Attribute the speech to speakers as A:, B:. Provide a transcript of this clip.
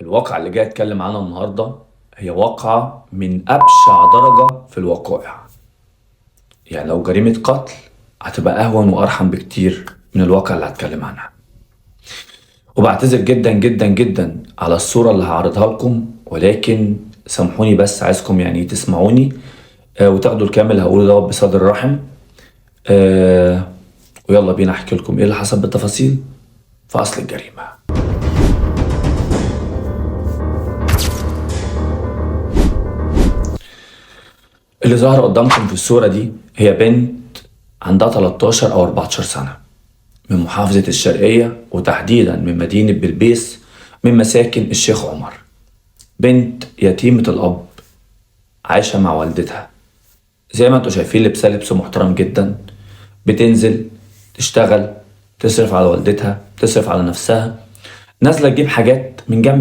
A: الواقعة اللي جاي اتكلم عنها النهاردة هي واقعة من أبشع درجة في الوقائع. يعني لو جريمة قتل هتبقى أهون وأرحم بكتير من الواقع اللي هتكلم عنها. وبعتذر جدا جدا جدا على الصورة اللي هعرضها لكم، ولكن سامحوني، بس عايزكم يعني تسمعوني وتاخدوا الكلام اللي هقوله دوت بصدر رحم. ويلا بينا احكي لكم ايه اللي حصل بالتفاصيل في اصل الجريمة. اللي ظهر قدامكم في الصورة دي هي بنت عندها 13 او 14 سنة من محافظة الشرقية، وتحديدا من مدينة بلبيس من مساكن الشيخ عمر. بنت يتيمة الأب عايشة مع والدتها. زي ما انتوا شايفين لبسها لبس محترم جدا، بتنزل تشتغل، تصرف على والدتها، تصرف على نفسها، نازلة تجيب حاجات من جنب